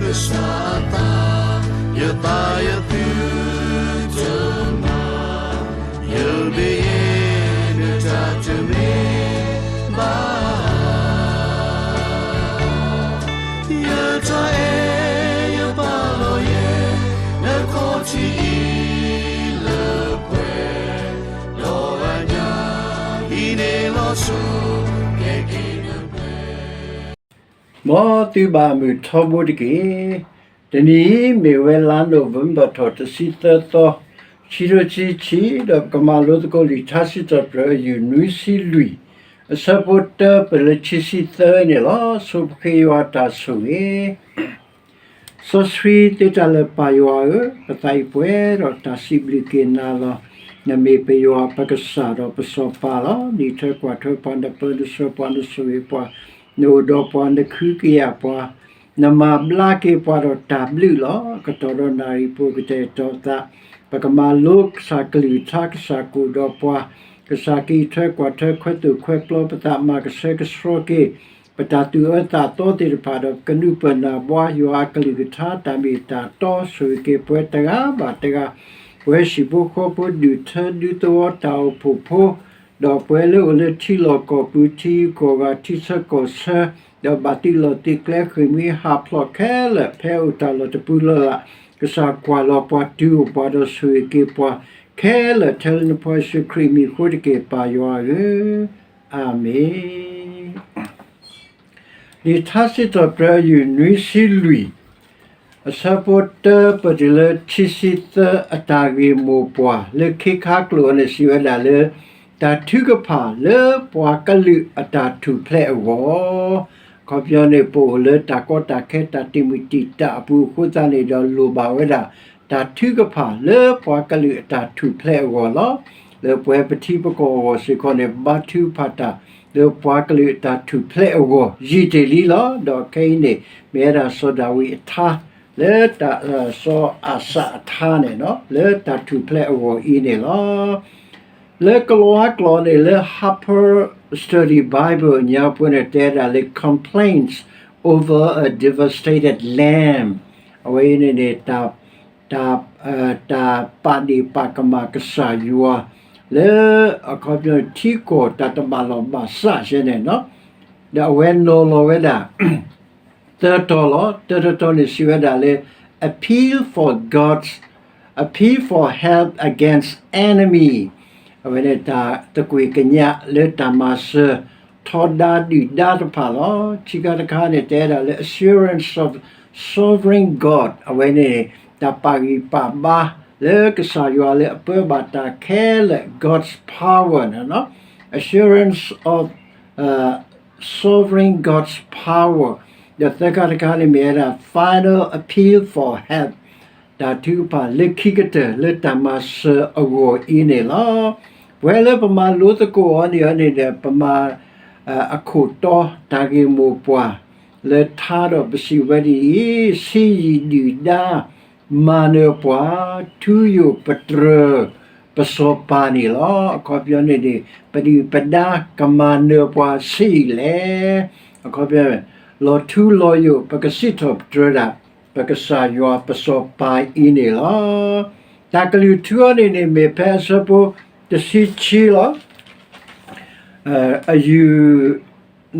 ကစၢ်အသး, ယသးယသုတမၤ, ယမ့ၢ်ယဲ နတၢ်တမ့ၢ်ဘၣ်. ယတၢ်အဲၣ်ယပာ်လီၤယဲ နခီၣ်ထံးအံၤလၢပှဲၤ, ဒီးအညၣ်အံၤန့ၣ်လီၤဆီ ကဲက့ၤနပှဲၤ မ်သုဘၣ်မုာ်ထီဘိတက့ၢ်. တနံၤအံၤမ့ၢ်ဝဲလါနိၣ်ဝ့ဘၢၣ်ထီၣ်တဆံသၢသီ, ခံထိဆံဆံ, ဒီးပကမၤလိသကိးလံာ်ထါစံးထီၣ်ပတြၢၤအယုၢ်နွံဆံလွံၢ်, အဆၢဖိတၢပၢၢ်လၢခံဆံသၢန့ၣ်လီၤ. ဆိပဃ့ယွၤတၢ်ဆိၣ်ဂ့ၤ စီဆှံသ့တၢ်လၢပၢ်ယွၤဧၢ, ပသးအံၤပှဲၤဒီးတၢ်စံးဘျုးက့ၤနၤလီၤ. နမ့ၢ်ပယွၤပကစၢ်ဒီးပစီၤပၤလီၤ. နအံးထွဲကွၢ်ထွဲပှၤ, နပၢနဆှၢပှၤ, နဆိၣ်ဂ့ၤပှၤ, နအိၣ်ဒီးပှၤ, နခုကယာ်ပှၤ, နမၤဘျါက့ၤပှၤဒီးတၢ်ဘျုးလီၤ. ကတီၢ်ဒီးနၣ်ရံၣ်ပူၤ ကတဲာ်ကတီၤသး, ပကမၤလိကစၢ်ကလုၢ်ကထါ, ကစၢ်ကအိၣ်ဒီးပှၤ, ကစၢ်ကအံးထွဲကွၢ်ထွဲ ခွဲးသိၣ်ခွဲးပျီပသး, မၤကဆှဲကဆှီက့ၤ ပတၢ်သူၣ်အၢသးသီသ့ၣ်တဖၣ်ဒီး ပကနုာ်ပၢၢ်နၢ်ဘှါယွၤအကလုၢ်ကထါ တၢ်မ့ၢ်တၢ်တီ, ဆိၣ်ဂ့ၤက့ၤပှၤတဂၤဘၣ်တဂၤ, ပှၤဟံၣ်ဖိဃီဖိ, ဒူၣ်ထၢဒူသဝီ, တၢ်အိၣ်ဖှိၣ်ဖိ, ဒီးပှၤလၢအအိၣ်လၢထံလီၢ်ကီၢ်ပူၤ, ထံဂုၤကီၢ်ဂၤ, ထံဆၢကီၢ်ဆၢ, ဒီးဘၣ်သုးလီၢ်သုးကျဲ, ဃ့ၢ်မှံဟးဖျိးခဲလၢာ်, ဖဲအအိၣ်တၢ်လီၢ်တပူၤလၢ်လၢ်, ကစၢ်ကွၢ်လီၤပှၤ, တုၤအိၣ်ပှၤ, ဒီးဆိၣ်ဂ့ၤက့ၤပှၤခဲလၢာ်, ထဲလၢနဖိယ့ၣ်ၡူးခရံာ်အမံၤအဃိတက့ၢ်, ပၢ်ယွၤဧၢ, အၤမ့ၣ်. လံာ်ထါစံးထီၣ်ပတြၢၤ အယုၢ်နွံဆံလွံၢ်, အဆၢဖိတၢပၢၢ်တုၤလၢခံဆံသၢ, အတၢ်ဂ့ၢ်မိၢ်ပှၢ်လၢခံခါကျိၤန့ၣ် စံးဝဲဒၣ်လၢ တၢ်ထုကဖၣ်လၢပှၤကလုာ်အတၢ်ထူၣ်ဖျဲးအဂီၢ်, အခီပညီန့ၣ် ပအိၣ်လၢတၢ်ကီတၢ်ခဲ တၢ်တံာ်မုၢ်တံာ်တာ်အပူၤအဃိသတးန့ၣ်ဒီး လိၣ်ဘၣ်ဝဲဒၣ် တၢ်ထုကဖၣ်လၢပှၤကလုာ်အတၢ်ထူၣ်ဖျဲးအဂီၢ်လီၤ. လၢပဝဲပထံပကီၢ်အဂီၢ်စ့ၢ်ကီးန့ၣ် ဘါထုကဖၣ်တၢ်လၢပှၤကလုာ်အတၢ်ထူၣ်ဖျဲးအဂီၢ် ယံာ်တ့ၢ်လံလီၤ. ဒီးခဲအံၤန့ၣ် မ့ၢ်ဝဲဒၣ်စီၤဒၤဝံးအထါ လၢတၢ် စီၤအၤစၢ်အထါန့ၣ် လၢတၢ်ထူၣ်ဖျဲးအဂီၢ်အံၤန့ၣ်လီၤ. လၢကလံးကျိာ်န့ၣ် လၢ Harper Study Bible ညါပှဲၤန့ၣ် တဲဒၣ်လၢ complaints over a devastated land အဝဲအံၤန့ၣ်န့ၣ် တၢ် တၢ် တၢ်ပာ်ဒ့ၣ်ပာ်ကမၣ်ကစၢ်ယွၤ လၢ အခီပညီ ထံကီၢ်တၢ်တဘၣ်လီၢ်ဘၣ်စးယဲန့ၣ်လီၤ. ဒီးအဝဲနီၤလီၤဝဲဒၣ် သၢတီၤလီၤ. တၢတတီၤန့ၣ်စံးဝဲဒၣ်လၢ appeal for God's, appeal for help against enemy အဝဲန့ၣ် တၢ်သကွ့ၢ်ကညးလၢတၢ်မၤစၢၤ ထီဒါဒုၣ်ဒါတဖၣ်လီၤ. ခံခါတခါန့ၣ် တဲဒၣ်လၢ assurance of sovereign God အဝဲန့ၣ် တၢ်ပာ်ဂံၢ်ပာ်ဘါ လၢကစၢ်ယွၤလၢအပၢဘၣ်တၢ်ခဲလၢာ် God's power န့ၣ်လီၤ. Assurance of sovereign God's power ဒီးသၢခါတခါန့ၣ်မ့ၢ်ဝဲဒၣ် final appeal for help တၢ်ထုကဖၣ်လၢခံကတၢၢ်လၢတၢ်မၤစၢၤအဂီၢ်အံၤန့ၣ်လီၤ. ပဝဲလၢပမၤလိသကိးအီၤန့ၣ်အီၤန့ၣ်ဒီး ပမၤ အခိၣ်တီတၢ်ဂ့ၢ်မိၢ်ပှၢ် လၢထါဒီးပစံးဝဲဒ်အံၤ, ဆံးယံာ်ဒုၣ်ဒါ မၤနၢၤပှၤ, ထူယိာ်ပတြၢၤ ပစီၤပၤန့ၣ်လီၤ. အခီပညီန့ၣ်န့ၣ် ပဒုၣ်ပဒါကမၤနၢၤပှၤဆံးယံာ်လဲၣ်. အခီပညီ လီၤထူလီၤယိာ် ပကစံးထီၣ်ပတြၢၤဒၣ် ပကစၢ်ယွၤပစီၤပၤအံၤန့ၣ်လီၤ. တၢ်ကလုၢ်ထူအီၤန့ၣ်န့ၣ် မ့ၢ်ဖဲအဆၢဖိတဆံခံလီၤ. အယုၢ်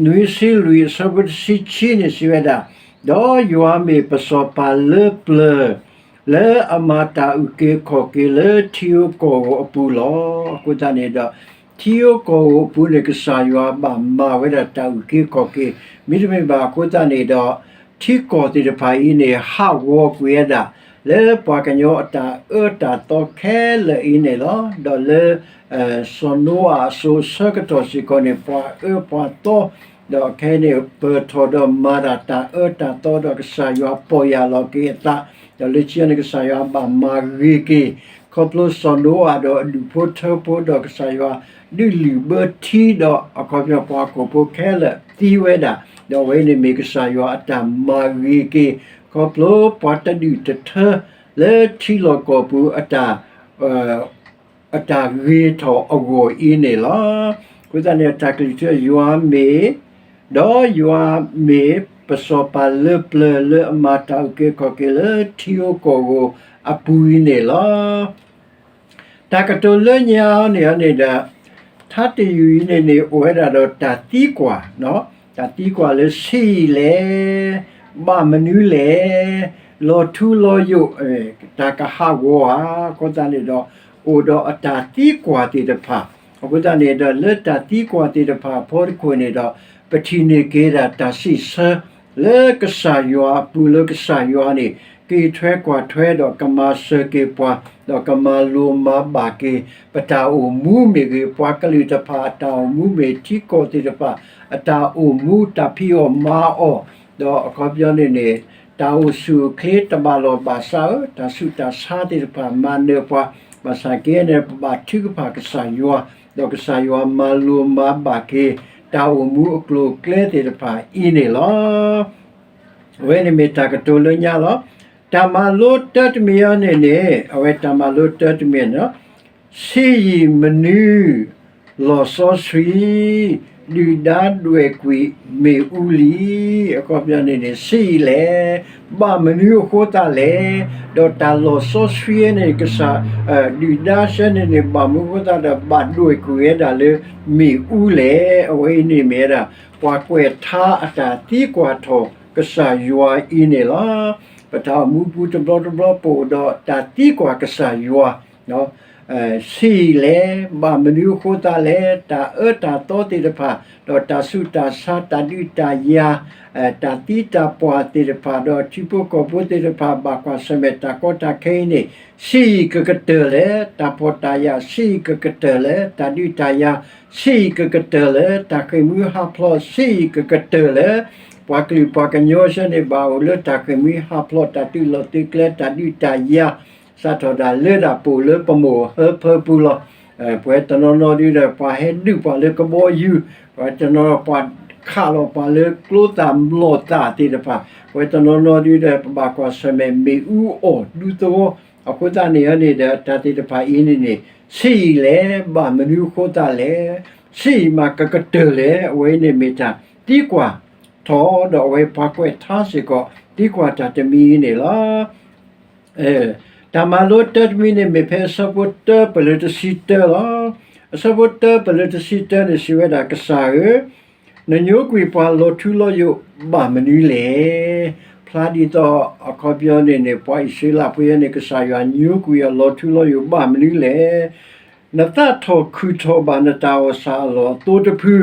နွံဆံလွံၢ် အဆၢဖိတဆံခံန့ၣ် စံးဝဲဒၣ်, ဒီးယွၤမ့ၢ်ပစီၤပၤလၢပျၢၤ လၢအမၤတၢ်အုၣ်က့ၤခီၣ်က့ၤလၢထံဧိၤကီၢ်ဧိၤအပူၤလီၤ. အဃိသတးန့ၣ်ဒီး ထံဧိၤကီၢ်ဧိၤအပူၤန့ၣ် ကစၢ်ယွၤဘၣ်မၤဝဲဒၣ်တၢ်အုၣ်က့ၤခီၣ်က့ၤ, မ့တမ့ၢ်ဘၣ်အဃိသတးန့ၣ်ဒီး ထံကီၢ်သ့ၣ်တဖၣ်အံၤန့ၣ် ဟးဂီၤကွံာ်ဝဲဒၣ် လၢပှၤကညီအတၢ်အၢတၢ်သီခဲလၢာ်အံၤန့ၣ်လီၤ. ဒီးလၢ စီၤနိအၤအစိၤအဆၢကတီၢ်စ့ၢ်ကီးန့ၣ် ပှၤအၢပှၤသီ ဒီးခဲအံၤန့ၣ် ပၢၢ်ထီၣ်ဒီးမၤတၢ်တၢ်အၢတၢ်သီ ဒီးကစၢ်ယွၤပီၢ်ယၢ်လီၤက့ၤအသး, ဒီးလၢခံန့ၣ် ကစၢ်ယွၤဘၣ်မၤဂ့ၤက့ၤ ခီဖျိစီၤနိအၤဒီးအဒူၣ်ဖိထၢဖိ ဒီးကစၢ်ယွၤဒုးလုၢ်ဘၢထံ ဒီးအခီပညီပှၤဟီၣ်ခိၣ်ဖိခဲလၢာ်သံဝဲဒၣ်, ဒီးအဝဲန့ၣ်မ့ၢ်ကစၢ်ယွၤအတၢ်မၤဂ့ၤက့ၤ ခီဖျိပှၤတဒူၣ်တထၢ လၢထံလီၢ်ကီၢ်ပူၤအတၢ် အတၢ်ဂ့ၤထီၣ်အဂီၢ်အံၤန့ၣ်လီၤ. အဃိသတးန့ၣ် တၢ်ကလုၢ်ထူ ယွၤမ့ၢ်, ဒီးယွၤမ့ၢ် ပစီၤပၤလၢပျၢၤလၢအမၤတၢ်အုၣ်က့ၤခီၣ်က့ၤလၢထံဧိၤကီၢ်ဧိၤအပူၤအံၤန့ၣ်လီၤ. တၢ်ကတိၤလၢညါအံၤန့ၣ်န့ၣ်ဒီး ထါတယုၢ်အံၤန့ၣ်န့ၣ် အိၣ်ဝဲဒၣ်ဒီးတၢ်သံကွၢ်, တၢ်သံကွၢ်လၢဆံးအံၤလဲၣ်, ဘၣ်မနုၤလဲၣ်, လီၤထူလီၤယိာ်, တၢ်ကဟးဂီၤဧါ, အဃိသတးန့ၣ်ဒီး အိၣ်ဒီးအတၢ်သံကွၢ်သ့ၣ်တဖၣ်, အဃိသတးန့ၣ်ဒီး လၢတၢ်သံကွၢ်သ့ၣ်တဖၣ်အဖီတခိၣ်န့ၣ်ဒီး ပထံၣ်န့ၢ်က့ၤဒၣ်တၢ်စံးဆၢ လၢကစၢ်ယွၤအပူၤ လၢကစၢ်ယွၤန့ၣ် က့ၤထွဲကွၢ်ထွဲဒီးကမၤစၢၤက့ၤပှၤ, ဒီးကမၤလိၤမၤဘၣ်က့ၤ ပတၢ်အိၣ်မူမ့ၢ်ဂ့ၤ, ပှၤကလုာ်တဖၣ်အတၢ်အိၣ်မူမ့ၢ် ထံကီၢ်သ့ၣ်တဖၣ်အတၢ်အိၣ်မူ တၢ်ဖံးအီၣ်မၤအီၣ်, ဒီးအခီပညီန့ၣ်န့ၣ် တၢ်အိၣ်ဆူၣ်အိၣ်ချ့တဘၣ်လိာ်ဘၣ်စးဧါ, တၢ်ဆူးတၢ်ဆါသ့ၣ်တဖၣ်မၤနၢၤပှၤ, ဘၣ်ဆၣ်က့န့ၣ် ပဘၣ်ထုကဖၣ်ကစၢ်ယွၤ, ဒီးကစၢ်ယွၤမၤလိၤမၤဘၣ်က့ၤ တၢ်အိၣ်မူအကျိၤအကျဲသ့ၣ်တဖၣ်အံၤန့ၣ်လီၤ. အဝဲန့ၣ်မ့ၢ်တၢ်ကတိၤလၢညါလီၤ. တၢ်မၤလိတၢတမံၤအံၤန့ၣ်န့ၣ် အဝဲတၢ်မၤလိတၢတမံၤန့ၣ် ဆံးယံာ်မနုၤ လီၤစီဆှံ ဒုၣ်ဒါဒွဲၣ်ကွံာ်မ့ၣ်အူလံ. အခီပညီန့ၣ်န့ၣ် ဆံးယံာ်လဲၣ်, ဘၣ်မနုၤအဃိသတးလဲၣ်, ဒီးတၢ်လီၤစီဆှံန့ၣ် ကစၢ် ဒုၣ်ဒါဆၢန့ၣ်န့ၣ် ဘၣ်မနုၤအဃိသတးဒီး ဘၣ်ဒွဲၣ်ကွံာ်ဝဲဒၣ်လၢမ့ၣ်အူလဲၣ်. အဝဲအံၤန့ၣ်မ့ၢ်ဝဲဒၣ် ပှၤကွဲးထါအတၢ်သံကွၢ်ထီၣ်ကစၢ်ယွၤအံၤန့ၣ်လီၤ. ပတၢ်အိၣ်မူပူၤတဘျီတဘျီ ပအိၣ်ဒီးတၢ်သံကွၢ်ကစၢ်ယွၤ ဆံးယံာ်လဲၣ်, ဘၣ်မနုၤအဃိသတးလဲၣ်, တၢ်အၢတၢ်သီသ့ၣ်တဖၣ်, ဒီးတၢ်ဆူးတၢ်ဆါ တၢ်ဒုးတၢ်ယၤ, တၢ်သံတၢ်ပှၢ်သ့ၣ်တဖၣ်, ဒီးထံဖိကီၢ်ဖိသ့ၣ်တဖၣ် ဘၣ်ကွၢ်ဆၢၣ်မဲာ်တၢ်ကီတၢ်ခဲအံၤန့ၣ် ဆံးယံာ်ကကတၢၢ်လဲၣ်, တၢ်ဖှီၣ်တၢ်ယာ် ဆံးယံာ်ကကတၢၢ်လဲၣ်, တၢ်ဒုးတၢ်ယၤ ဆံးယံာ်ကကတၢၢ်လဲၣ်, တၢ်ဃ့ၢ်မှံဟးဖျိး ဆံးယံာ်ကကတၢၢ်လဲၣ်, ပှၤကလုာ်ပှၤကညီဆၢန့ၣ် ဘၣ်အိၣ်လၢတၢ်ဃ့ၢ်မှံဟးဖျိး တၢ်သုးလီၢ်သုးကျဲ တၢ်ဒုးတၢ်ယၤ စးထီၣ်ဒၣ်လၢဒၣ်ပအိၣ်လၢပမိၢ်ဟၢဖၢပူၤလီၤ. ပဝဲတနီၤနီၤဒုဒီး ပှၤဟဲဒုးပှၤလၢကဘီယူၤ, ပဝဲတနီၤနီၤ ပှၤခးလီၤပှၤလၢကျိသၣ်မျိာ်သၣ်သ့ၣ်တဖၣ်, ပဝဲတနီၤနီၤဒုဒီး ပဘၣ်ကွၢ်ဆၢၣ်မဲာ်မ့ၣ်အူအီၣ်ဒူသဝီ, အဃိသတးန့ၣ်န့ၣ်ဒီး တၢ်သ့ၣ်တဖၣ်အံၤန့ၣ်န့ၣ် ဆံးယံာ်လဲၣ်, ဘၣ်မနုၤအဃိသတးလဲၣ်, ဆံးယံာ်မးကကတၢၢ်လဲၣ်, အဝဲအံၤန့ၣ်မ့ၢ်တၢ်သံကွၢ်ထီၣ် ဒီးအဝဲပှၤကွဲးထါစ့ၢ်ကီး သံကွၢ်တၢ်တမံၤအံၤန့ၣ်လီၤ. တၢ်မၤလိတၢတမံၤန့ၣ် မ့ၢ်ဖဲအဆၢဖိတၢပလၢတဆံတၢလီၤ. အဆၢဖိတၢပလၢတဆံတၢန့ၣ် စံးဝဲဒၣ် ကစၢ်ဧၢ, နညိကွံာ်ပှၤလီၤထူလီၤယိာ်ဘၣ်မနုၤလဲၣ်. ဖျါဒ်သိးအခီပညီန့ၣ်န့ၣ် ပှၤအံၣ်စရ့လးဖိအံၤန့ၣ် ကစၢ်ယွၤညိကွံာ်အီၤလီၤထူလီၤယိာ်ဘၣ်မနုၤလဲၣ်. နသးထီၣ်ခုၣ်ထီၣ်ဘၣ်နတၢ်အီၣ်ဆၣ်အလီၢ်အသိတဖု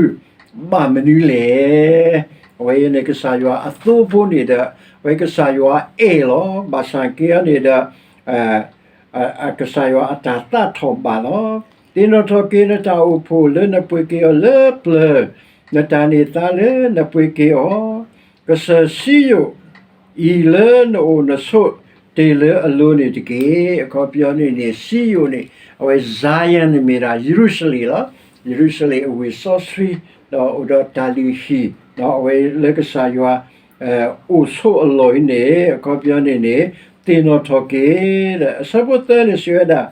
ဘၣ်မနုၤလဲၣ်. အဝဲအံၤန့ၣ် ကစၢ်ယွၤအသိဖိန့ၣ်ဒီး အဝဲကစၢ်ယွၤအဲၣ်လီၤ. ဘၣ်ဆၣ်က့အံၤန့ၣ်ဒီး ကစၢ်ယွၤအတၢ်သးထီၣ်ဘၣ်လီၤ. သ့ၣ်နီၣ်ထီၣ်က့ၤ နတၢ်အိၣ်ဖှိၣ်လၢနပှ့ၤက့ၤအီၤလၢပျၢၤ, နတၢ်န့ၢ်သါလၢနပှ့ၤက့ၤအီၤ, ကစၢၢ်စံယိၣ်အံၤလၢနအိၣ်နဆိး တ့ၢ်လၢအလိၤန့ၣ်တက့ၢ်. အခီပညီန့ၣ်န့ၣ် စံယိၣ်န့ၣ် အဝဲ Zion န့ၣ်မ့ၢ်ဒၣ် ယရူၤၡလ့ၣ်လီၤ. ယရူၤၡလ့ၣ်အဝ့ၢ်စီဆှံ ဒီးအိၣ်ဒီးတၢ်လုၢ်ဟံၣ် ဒီးအဝဲလၢကစၢ်ယွၤ အိၣ်ဆိးအလီၢ်အံၤန့ၣ် အခီပညီန့ၣ်န့ၣ် သ့ၣ်နီၣ်ထီၣ်က့ၤ ဒီးအဆၢဖိသၢန့ၣ်စံးဝဲဒၣ်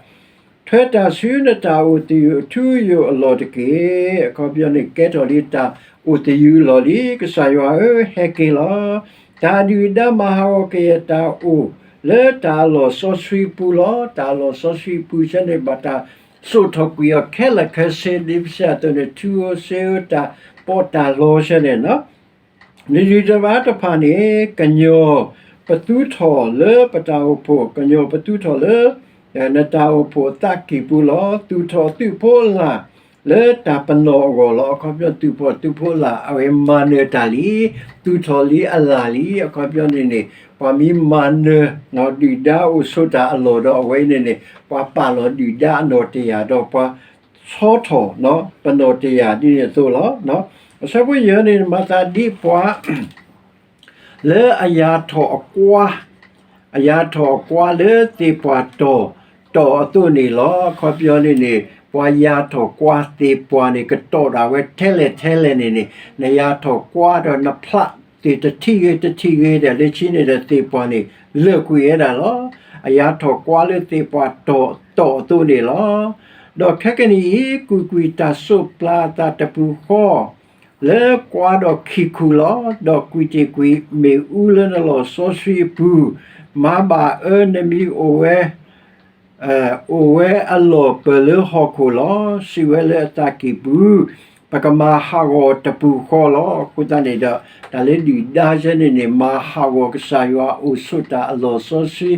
ထွဲတၢ်ဆူနတၢ်အိၣ်သယုၢ်အထူအယိာ်အလီၢ်တက့ၢ်. အခီပညီန့ၣ် ကဲထီၣ်လံတၢ်အိၣ်သယုၢ်အလီၢ်လံ. ကစၢ်ယွၤဧၢ, ဟဲက့ၤလီၤ. တၢ်ဒုၣ်ဒါမၤဟးဂီၤက့ၤယတၢ်အိၣ်လၢတၢ်လီၢ်စီဆှံပူၤလီၤ. တၢ်လီၢ်စီဆှံပူၤဆၢန့ၣ် ဘၣ်တၢ်စိာ်ထီၣ်ကွံာ်အီၤခဲလၢာ်ခဲဆ့ ဒ်ပစံးအသိးန့ၣ် ထူဧိၤစ့ဧိၤ တၢ်ပီးတၢ်လီဆၢန့ၣ် နဒုၣ်ဒါတဖၣ်န့ၣ် ကညီၤပသူထီၣ်လၢပတၢ်အိၣ်ဖှိၣ်, ကညီၤပသူထီၣ်လၢ နတၢ်အိၣ်ဖှိၣ်အသးကံၢ်ပူၤလီၤ. သူၣ်ထီၣ်သုးဖိအလၣ် လၢတၢ်ပနီၣ်အဂီၢ်လီၤ. အခီပညီ သူၣ်ထီၣ်သုးဖိအလၣ် အဝဲမၤနၢၤတၢ်လံ, သူၣ်ထီၣ်လံအလၣ်လံ. အခီပညီန့ၣ်န့ၣ် ပှၤမ့ၢ်မၤနၢၤ ဒုၣ်ဒါအိၣ်ဆိးတၢ်အလီၢ်ဒီး အဝဲန့ၣ်န့ၣ် ပှၤပာ်လီၤဒုၣ်ဒါအနီၣ်တယာ်ဒီးပှၤ ဆီထီၣ်ပနီၣ်တယာ်ဒ်န့ၣ်အသိးလီၤ. အဆၢဖိယဲၢ်န့ၣ် မၤသးဒ်ပှၤ လၢအယၤထီၣ်အကွါ, အယၤထီၣ်အကွါလၢသ့ၣ်ပှၢ်တီၢ်တီၢ်အသိးန့ၣ်လီၤ. အခီပညီန့ၣ်န့ၣ် ပှၤယၤထီၣ်ကွါသ့ၣ်ပှၢ်န့ၣ် ကတီၢ်ဒၣ်ဝဲထဲလဲၣ်ထဲလဲၣ်န့ၣ်န့ၣ် နယၤထီၣ်ကွါဒီးနဖျးသ့ၣ်တထံၣ်ဂ့ၤတထံၣ်ဂ့ၤဒီး လၢခံန့ၣ်ဒီးသ့ၣ်ပှၢ်န့ၣ် လၢာ်ကွံာ်ဝဲဒၣ်လီၤ. အယၤထီၣ်ကွါလၢသ့ၣ်ပှၢ်တီၢ်တီၢ်အသိးန့ၣ်လီၤ. ဒီးခဲကနံၣ်အံၤ ကွံာ်ကွံာ်တၢ်စိးပျၤအသးတပူၤဃီ လၢကွၢ်ဒီးခံၣ်ခူၣ်လီၤ. ဒီးကွံာ်တ့ၢ်ကွံာ်မ့ၣ်အူလၢနလီၢ်စီဆှံအပူၤ, မၤဘၣ်အၢနမံၤအိၣ်ဝဲ အိၣ်ဝဲအလီၢ်ပၢၢ်လၢဟီၣ်ခိၣ်လီၤ. စံးဝဲလၢအတၢ်ကံၢ်ပူၤ, ပကမၤဟးဂီၤတပူၤဃီလီၤ. အဃိသတးန့ၣ်ဒီး တၢ်လၢဒုၣ်ဒါဆၢန့ၣ်န့ၣ် မၤဟးဂီၤကစၢ်ယွၤအိၣ်ဆိးတၢ်အလီၢ်စီဆှံ,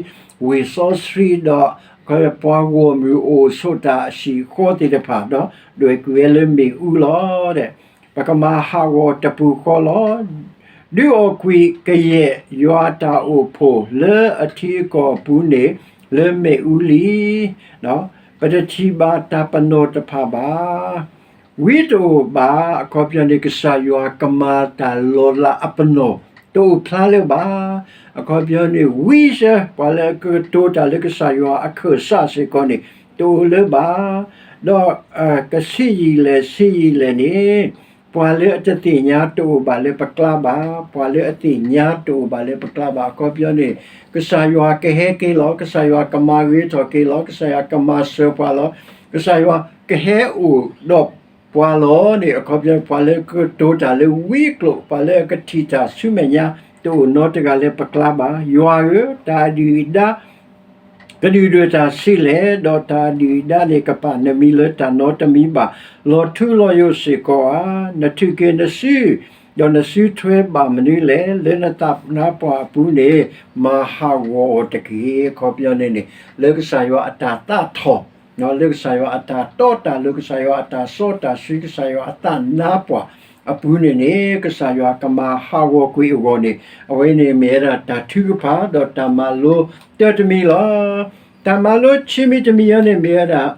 ဝ့ၢ်စီဆှံဒီး ပှၤဂီၢ်မုၢ်အိၣ်ဆိးတၢ်အဟံၣ်အဃီသ့ၣ်တဖၣ်ဒီး ဒွဲၣ်ကွံာ်ဝဲလၢမ့ၣ်အူလီၤ. ပကမၤဟးဂီၤတပူၤဃီလီၤ. ဒုးအီၣ်ကွံာ်ကယဲၢ်ယွၤအတၢ်အိၣ်ဖှိၣ်လၢအထံအကီၢ်အပူၤန့ၣ် လၢမ့ၣ်အူလံ. ပတထံၣ်ဘၣ်တၢ်ပနီၣ်တဖၣ်ဘၣ်. ဝံတအိၣ်ဘၣ်. အခီပညီန့ၣ် ကစၢ်ယွၤကမၤတၢ်လီၤလးအပနီၣ် တအိၣ်ဖျါလၢၤဘၣ်. အခီပညီန့ၣ် ဝံစၢၤ ပှၤလၢအကတိၤတၢ်လၢကစၢ်ယွၤအခၢၣ်စးစ့ၢ်ကီးန့ၣ် တအိၣ်လၢၤဘၣ်. ဒီးကဆံးယံာ်လဲၣ်ဆံးယံာ်လဲၣ်န့ၣ် ပှၤလၢအတသ့ၣ်ညါတအိၣ်ဘၣ်လၢပကျါဘၣ်, ပှၤလၢအသ့ၣ်ညါတအိၣ်ဘၣ်လၢပကျါဘၣ်. အခီပညီန့ၣ် ကစၢ်ယွၤကဟဲက့ၤလီၤ, ကစၢ်ယွၤကမၤဂ့ၤထီၣ်က့ၤလီၤ, ကစၢ်ယွၤကမၤစၢၤပှၤလီၤ, ကစၢ်ယွၤကဟဲအိၣ်ဒီးပှၤလီၤန့ၣ် အခီပညီ ပှၤလၢကတိၤတၢ်လၢဝံကျိာ်, ပှၤလၢအကထံၣ်တၢ်ဆူမဲာ်ညါ တအိၣ်နီတဂၤလၢပကျါဘၣ်. ယွၤဧၢ, တၢ်အဒုၣ်အဒါ ကဒုၣ်ဒွဲၣ်တၢ်ဆံးလဲၣ်, ဒီးတၢ်အဒုၣ်အဒါန့ၣ် ကပာ်နမံၤလၢတၢ်နီတမံၤဘၣ်. လီၤထူလီၤယိာ်စ့ၢ်ကီးဧါ. နထုးက့ၤနစု, ဒီးနစုထွဲဘၣ်မနုၤလဲၣ်. လၢနသးနါပှၢ်အပူၤန့ၣ် မၤဟးဂီၤအီၤတက့ၢ်. အခီပညီန့ၣ်န့ၣ် လၢကစၢ်ယွၤအတၢ်သးထီၣ်, လၢကစၢ်ယွၤအတၢ်တီတၢ်လိၤ, ကစၢ်ယွၤအတၢ်စီတၢ်ဆှံ, ကစၢ်ယွၤအသးနါပှၢ်အပူၤန့ၣ်န့ၣ် ကစၢ်ယွၤကမၤဟးဂီၤကွံာ်အဂီၢ်န့ၣ် အဝဲန့ၣ်မ့ၢ်ဝဲဒၣ်တၢ်ထုကဖၣ် ဒီးတၢ်မၤလိတၢတမံၤလီၤ. တၢ်မၤလိခံမံၤတမံၤအံၤန့ၣ်မ့ၢ်ဝဲဒၣ်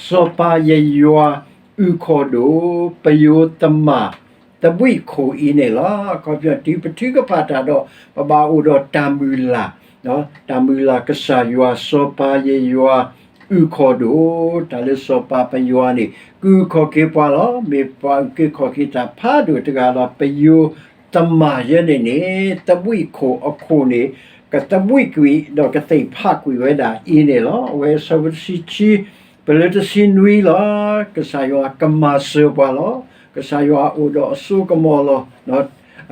စီၤပၤယယွၤအုၣ်ခီၣ်ဒိၣ် ပယိၤသမၣ်သဘှံးခိၣ်အံၤန့ၣ်လီၤ. အခီပညီ တုၤပထုကဖၣ်တၢ်ဒီး ပဘၣ်အိၣ်ဒီးတၢ်မုၢ်လၢ်, တၢ်မုၢ်လၢ်ကစၢ်ယွၤ စီၤပၤယယွၤအုၣ်ခီၣ်ဒိၣ်, တၢ်လၢစီၤပၤပယွၤန့ၣ် ကအုၣ်ခီၣ်က့ၤပှၤလီၤ. မ့ၢ်ပှၤအုၣ်က့ၤခီၣ်က့ၤတၢ်ဖးဒိၣ်တဂၤလီၤ. ပယိၤသမၣ်ယဲန့ၣ်န့ၣ် သဘှံးခိၣ်အခိၣ်န့ၣ် ကသဘှံးကွံာ် ဒီးကသ့ၣ်ဖးကွံာ်ဝဲဒၣ်အံၤန့ၣ်လီၤ. အဝဲအဆၢဖိတဆံခံ ပလၢတဆံနွံလီၤ. ကစၢ်ယွၤကမၤစၢၤပှၤလီၤ. ကစၢ်ယွၤအိၣ်ဒီးအစိကမီၤလီၤ.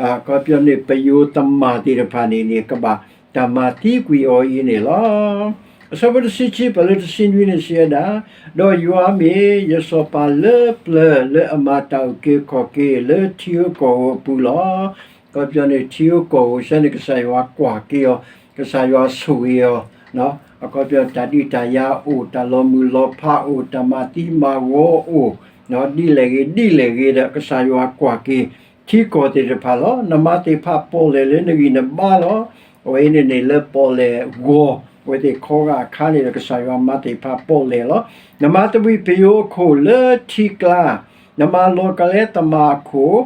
အခီပညီန့ၣ် ပယိၤသမၣ်သ့ၣ်တဖၣ်န့ၣ်န့ၣ် ကဘၣ်တၢ်မၤသံကွံာ်အီၤအံၤန့ၣ်လီၤ. အဆၢဖိတဆံခံ ပလၢတဆံနွံန့ၣ်စံးဝဲဒၣ်, ဒီးယွၤမ့ၢ်ယစီၤပၤလၢပျၢၤ လၢအမၤတၢ်အုၣ်က့ၤခီၣ်က့ၤလၢထံဧိၤကီၢ်ဧိၤအပူၤလီၤ. အခီပညီန့ၣ် ထံဧိၤကီၢ်ဧိၤဆၢန့ၣ် ကစၢ်ယွၤကွၢ်က့ၤအီၤ, ကစၢ်ယွၤဆိၣ်ဂ့ၤအီၤ, အခီပညီ တၢ်ဒုးတၢ်ယၤအိၣ်, တၢ်လီၤမုၢ်လီၤဖးအိၣ်, တၢ်မၤသံမၤဝီအိၣ်, ဒ်လဲၣ်ဂ့ၤဒ်လဲၣ်ဂ့ၤဒီး ကစၢ်ယွၤကွၢ်က့ၤ ထံကီၢ်သ့ၣ်တဖၣ်လီၤ. နမၤသ့ၣ်ဖးပီၣ်လဲၣ်လၢနဂံၢ်နဘါလီၤ. အဝဲအံၤန့ၣ်န့ၣ် လၢပီၣ်လဲၣ်ဂီၤ အဝဲသ့ၣ်ခီဂာ်အခါန့ၣ်ဒီး ကစၢ်ယွၤမၤသ့ၣ်ဖးပီၣ်လဲၣ်လီၤ. နမၤသဘှံးပယိၤအခိၣ်လၢထံကျါ, နမၤလီၤကလဲသမားအခိၣ်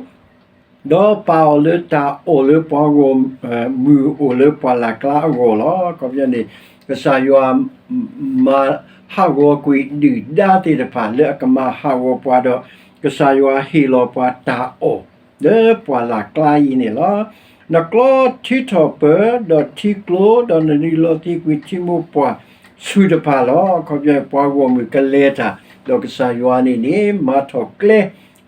ဒီးပာ်အီၤလၢတၢ်အီၣ်လၢပှၤဂီၢ်မုၢ်အိၣ်လၢပှၢ်လၢ်ကျါအဂီၢ်လီၤ. အခီပညီန့ၣ် ကစၢ်ယွၤမၤဟးဂီၤကွံာ်ဒုၣ်ဒါသ့ၣ်တဖၣ် လၢအကမၤဟးဂီၤပှၤဒီး ကစၢ်ယွၤဟ့ၣ်လီၤပှၤတၢ်အီၣ် လၢပှၢ်လၢ်ကျါအံၤန့ၣ်လီၤ. နကျီထံထီၣ်ပၢၢ်ဒီးထံကျိ ဒီးနနုာ်လီၤသံကွံာ်ထံမိၢ်ပှၢ်ဆူၣ်တဖၣ်လီၤ. အခီပညီ ပှၤဂီၢ်မုၢ်ကလဲၤတၢ် ဒီးကစၢ်ယွၤန့ၣ်န့ၣ် မၤထီၣ်ကျဲ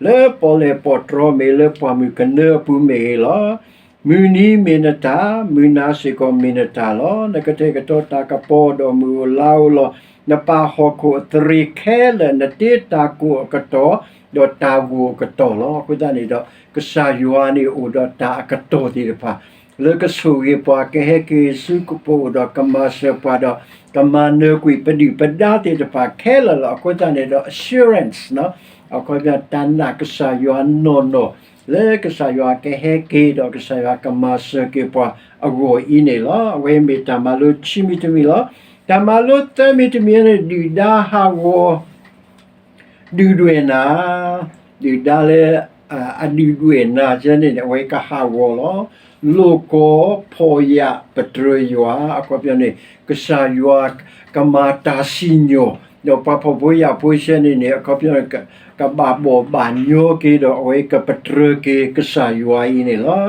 လၢပီၣ်လဲၣ်ပီၣ်တြီမ့ၢ်လၢပှၢ်မုၢ်ကနၢအပူၤမ့ၢ်ဂ့ၤလီၤ. မုၢ်နံၤမ့ၢ်နတၢ်, မုၢ်နၤစ့ၢ်ကီးမ့ၢ်နတၢ်လီၤ. နကတဲာ်ကတီၤတၢ်ကပီၤဒီးမုၢ်အိၣ်လါအိၣ်လီၤ. နပာ်ဟီၣ်ခိၣ်အသရ့ၤခဲလၢာ်, နတ့တၢ်ကိၢ်အကတီၢ် ဒီးတၢ်ဂိၢ်အကတီၢ်လီၤ. အဃိသတးန့ၣ်ဒီး ကစၢ်ယွၤန့ၣ်အိၣ်ဒီးတၢ်အကတီၢ်သ့ၣ်တဖၣ် လၢကဆိၣ်ဂ့ၤပှၤ ကဟဲက့ၤဆူပအိၣ်ဒီးကမၤစၢၤပှၤဒီး ကမၤနၢၤကွံာ်ပဒုၣ်ပဒါသ့ၣ်တဖၣ်ခဲလၢာ်လီၤ. အဃိသတးန့ၣ်ဒီး assurance အခီပညီ တၢ်နာ်ကစၢ်ယွၤနီၢ်နီၢ် လၢကစၢ်ယွၤကဟဲက့ၤဒီးကစၢ်ယွၤကမၤစၢၤက့ၤပှၤအဂီၢ်အံၤန့ၣ်လီၤ. အဝဲမ့ၢ်တၢ်မၤလိခံမံၤတမံၤလီၤ. တၢ်မၤလိသၢမံၤတမံၤန့ၣ် ဒုၣ်ဒါဟးဂီၤ ဒုၣ်ဒွဲၣ်နၤ, ဒုၣ်ဒါလၢ အဒုၣ်ဒွဲၣ်နၤကဲန့ၣ် အဝဲကဟးဂီၤလီၤ. လိာ်ကွီၢ်ဖီၣ်ယာ်ပတြၢၤယွၤ အခီပညီန့ၣ် ကစၢ်ယွၤကမၤတၢ်စံၣ်ညီၣ် ဒီးပှၤဖှီၣ်ဖိယာ်ဖိဆဲန့ၣ်န့ၣ် အခီပညီ ကဘၣ်ဘီၣ်ဘၣ်ညီက့ၤဒီး အဝဲကပတြၢၤက့ၤကစၢ်ယွၤအံၤန့ၣ်လီၤ.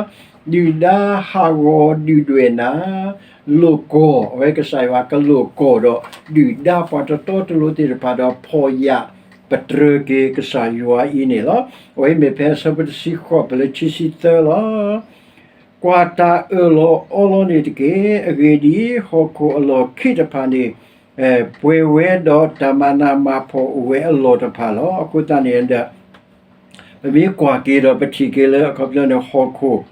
ဒုၣ်ဒါဟးဂီၤဒုၣ်ဒွဲၣ်နၤ, လိာ်ကွီၢ် အဝဲကစၢ်ယွၤကလိာ်ကွီၢ်ဒီး ဒုၣ်ဒါပှၤတတီတလိၤသ့ၣ်တဖၣ်ဒီး ဖီၣ်ယာ် ပတြၢၤက့ၤကစၢ်ယွၤအံၤန့ၣ်လီၤ. အဝဲမ့ၢ်ဖဲအဆၢဖိတဆံဃိး ပလၢခံဆံသၢလီၤ. ကွၢ်တၢ်အၢၣ်လီၤအီလီၤန့ၣ်တက့ၢ်. အဂ့ၢ်ဒ်အံၤ, ဟီၣ်ခိၣ်အလီၢ်ခံတဖၣ်န့ၣ် ပှဲၤဝဲဒီးတၢ်မၤနးမၤဖှီၣ်အိၣ်ဝဲအလီၢ်တဖၣ်လီၤ. အဃိသတးန့ၣ်ဒီး ပမ့ၢ်ကွၢ်က့ၤဒီးပထံၣ်က့ၤလၢအခီပညီန့ၣ် ဟီၣ်ခိၣ်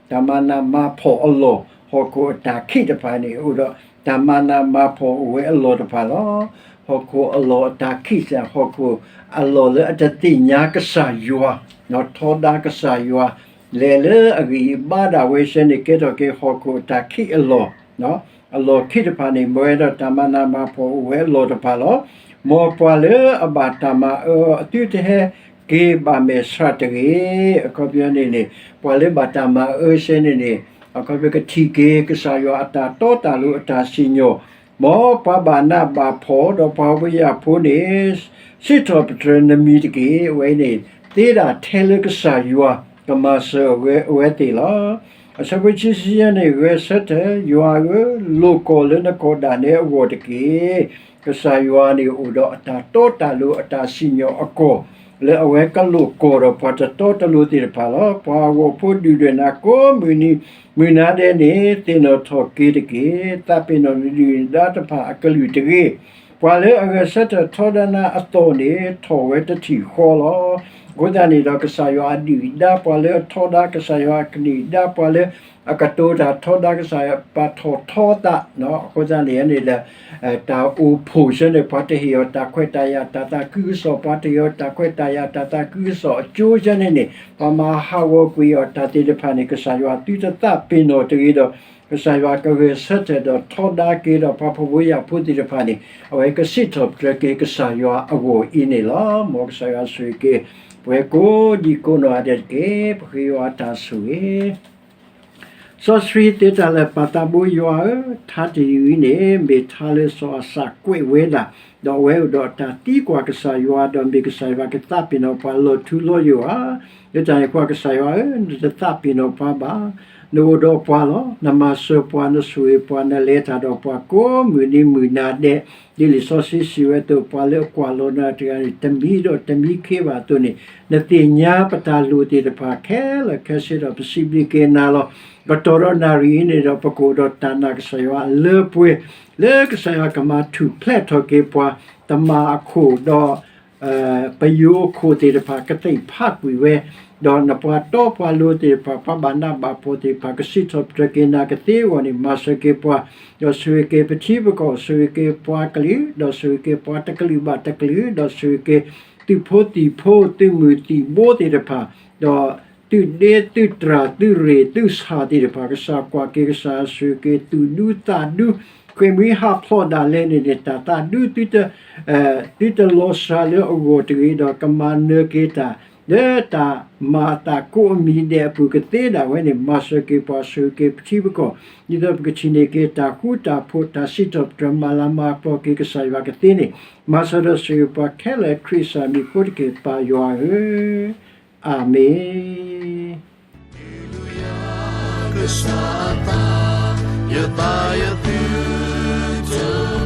တၢ်မၤနးမၤဖှီၣ်အလီၢ်, ဟီၣ်ခိၣ်အတၢ်ခံးတဖၣ်န့ၣ် အိၣ်ဒီးတၢ်မၤနးမၤဖှီၣ်အိၣ်ဝဲအလီၢ်တဖၣ်လီၤ. ဟီၣ်ခိၣ်အလီၢ်အတၢ်ခံးစ့ၢ် ဟီၣ်ခိၣ်အလီၢ်လၢအတသ့ၣ်ညါကစၢ်ယွၤ, ထီဒါကစၢ်ယွၤ, လဲၤလၢအဂံၢ်အဘါဒၣ်ဝဲစ့ၢ်န့ၣ် ကဲထီၣ်က့ၤဟီၣ်ခိၣ်အတၢ်ခံးအလီၢ် အလီၢ်ခံတဖၣ်န့ၣ် မ့ၢ်ဝဲဒၣ်တၢ်မၤနးမၤဖှီၣ်အိၣ်ဝဲအလီၢ်တဖၣ်လီၤ. မ်ပှၤလၢအဘၣ်တၢ်မၤအၢအီၤ သုတဟဲက့ၤဘၣ်မဲာ်ဆှးတဂ့ၤ. အခီပညီန့ၣ်န့ၣ် ပှၤလၢဘၣ်တၢ်မၤအၢစ့ၢ်န့ၣ်န့ၣ် အခီပညီကထံၣ်က့ၤ ကစၢ်ယွၤအတၢ်တီတၢ်လိၤအတၢ်စံၣ်ညီၣ်, မ်ပှၤဘၣ်နးဘၣ်ဖှီၣ်ဒီးပှၤဝံယၢ်ဖိန့ၣ် စံးထီၣ်ပတြၢၤနမံၤတက့ၢ်. အဝဲအံၤန့ၣ် သ့ဒၣ်ထဲလၢကစၢ်ယွၤကမၤစၢၤအဝဲသ့ၣ်လီၤ. အဆၢဖိခံဆံယဲၢ်န့ၣ် ဂဲၤဆၢထၢၣ် ယွၤဧၢ, လိာ်ကွီၢ်လၢနကိးဒၣ်နဲအဂီၢ်တက့ၢ်. ကစၢ်ယွၤန့ၣ်အိၣ်ဒီးအတၢ်တီတၢ်လိၤအတၢ်စံၣ်ညီၣ်အကီၢ် လၢအဝဲကလိာ်ကွီၢ်ဒီးပှၤတတီတလိၤသ့ၣ်တဖၣ်လီၤ. ပှၤအဂီၢ်ဖိဒုၣ်ဒွဲၣ်နၤကိးမုၢ်နံၤမုၢ်နၤဒဲးန့ၣ် သ့ၣ်နီၣ်ထီၣ်က့ၤတက့ၢ်. သးပ့ၤနီၣ်နဒုၣ်နဒါတဖၣ်အကလုၢ်တဂ့ၤ. ပှၤလၢအဂဲၤဆၢထၢၣ်ထီဒါနၤအသီၣ်န့ၣ် ထီၣ်ဝဲတထံၣ်ဃီလီၤ. အဃိသတးန့ၣ်ဒီး ကစၢ်ယွၤအဒုၣ်အဒါ ပှၤလၢအထီဒါကစၢ်ယွၤအကလုၢ်ဒါ ပှၤလၢအကတိၤတၢ်ထီဒါကစၢ်ယွၤ ပာ်ထီၣ်ထီသး, အဃိသတးန့ၣ်န့ၣ်ဒီး တၢ်အိၣ်ဖှိၣ်စ့ၢ်န့ၣ် ပှၤတဟ့ၣ်အီၤတၢ်ခွဲးတၢ်ယာ်တၢ်သးခုကစီၣ်, ပှၤတဟ့ၣ်အီၤတၢ်ခွဲးတၢ်ယာ်တၢ်သးခုကစီၣ်အကၠိစ့ၢ်န့ၣ်န့ၣ် ပှၤမၤဟးဂီၤကွံာ်အီၤတၢ်သ့ၣ်တဖၣ်န့ၣ် ကစၢ်ယွၤသုတသးပ့ၤနီၣ်တဂ့ၤဒီး ကစၢ်ယွၤကဂဲၤဆၢထၢၣ်ဒီးထီဒါက့ၤဒီးပှၤဖှီၣ်ဖိယာ်ဖိသ့ၣ်တဖၣ်န့ၣ် အဝဲကစံးထီၣ်ပတြၢၤက့ၤကစၢ်ယွၤအဂီၢ်အံၤန့ၣ်လီၤ. မ်ကစၢ်ယွၤဆိၣ်ဂ့ၤက့ၤ ပဝဲကိးဒံကိးနီၢ်ဂၤဒဲးတက့ၢ်. ပဃ့ယွၤအတၢ်ဆိၣ်ဂ့ၤ စီဆှံသ့တၢ်လၢာ်ပၢ်သးဘိယွၤဧၢ, ထါတယုၢ်အံၤန့ၣ် မ့ၢ်ထါလၢစီၤအၤစၢ်ကွဲးဝဲဒၣ်, ဒီးအဝဲအိၣ်ဒီးတၢ်သံကွၢ်ကစၢ်ယွၤ, ဒီးမ့ၢ်ကစၢ်ယွၤကသးပ့ၤနီၣ်ပှၤလီၤထူလီၤယိာ်ဧါ. လၢတၢ်န့ၣ်အဃိ ကစၢ်ယွၤဧၢ, နတသးပ့ၤနီၣ်ပှၤဘၣ်. နအိၣ်ဒီးပှၤလီၤ. နမၤစၢၤပှၤ, နဆိၣ်ဂ့ၤပှၤ, နလဲၤတၢ်ဒီးပှၤကိးမုၢ်နံၤမုၢ်နၤဒဲး, ဒ်လံာ်စီဆှံစံးဝဲအသိး, ပှၤလၢအကွၢ်လီၤနၤတဂၤန့ၣ် တမံဒီးတမံခ့ဘၣ်အသိးန့ၣ်, နသ့ၣ်ညါပတၢ်လိၣ်သ့ၣ်တဖၣ်ခဲလၢာ်ခဲဆ့ဒီး ပစံးဘျုးက့ၤနၤလီၤ. ကတီၢ်ဒီးနၣ်ရံၣ်အံၤန့ၣ်ဒီး ပကအိၣ်ဒီးတၢ်နာ်ကစၢ်ယွၤအလၢပှဲၤ, လၢကစၢ်ယွၤကမၤထူၣ်ဖျဲးထီၣ်က့ၤပှၤ, တမၤအခိၣ်ဒီး ပယိၤအခိၣ်သ့ၣ်တဖၣ် ကသ့ၣ်ဖးကွံာ်ဝဲ, ဒီးနပှၤတီပှၤလိၤသ့ၣ်တဖၣ်, ပှၤဘၣ်နးဘၣ်ဖှီၣ်သ့ၣ်တဖၣ် ကစံးထီၣ်ပတြၢၤက့ၤနၤကသ့အဂီၢ်န့ၣ် မၤစၢၤက့ၤပှၤ, ဒီးဆိၣ်ဂ့ၤက့ၤပထံပကီၢ်, ဆိၣ်ဂ့ၤက့ၤပှၤကလုာ်, ဒီးဆိၣ်ဂ့ၤက့ၤပှၤတကလုာ်ဘၣ်တကလုာ်, ဒီးဆိၣ်ဂ့ၤက့ၤသုးဖိသံၣ်ဖိ, သုးမုၢ်သံၣ်ဘိသ့ၣ်တဖၣ်, ဒီးသုးဒ့သုးတြၢ်သုးရ့ၣ်သုးဆၣ်သ့ၣ်တဖၣ်, ကစၢ်ကွၢ်က့ၤကစၢ်ဆိၣ်ဂ့ၤက့ၤ သူၣ်ဒူသးဒူ, ဃ့ၢ်မှံဟးဖျိးဒၣ်လဲာ်န့ၣ်န့ၣ် တၢ်သးဒူ သုတလီၤစှၤလၢအဂီၢ်တဂ့ၤဒီး ကမၤနၢၤက့ၤတၢ် လၢတၢ်မၤအသးကိးအမံၤဒဲးအပူၤကသ့ဒၣ်ဝဲန့ၣ် မၤစၢၤက့ၤပှၤ, ဆိၣ်ဂ့ၤက့ၤပထံပကီၢ်, ဒ်သိးပကထံၣ်န့ၢ်က့ၤတၢ်ဃူတၢ်ဖိး တၢ်စံးထီၣ်ပတြၢၤ မၤလၤမၤကပီၤက့ၤကစၢ်ယွၤကသ့န့ၣ်, မၤစၢၤဒီးဆိၣ်ဂ့ၤပှၤခဲလၢာ်ခရံာ်ကစၢ်မံၤအဃိတက့ၢ် ပၢ်ယွၤဧၢ, အၤမ့ၣ်. ကစၢ်အသး, ယသးယသုတ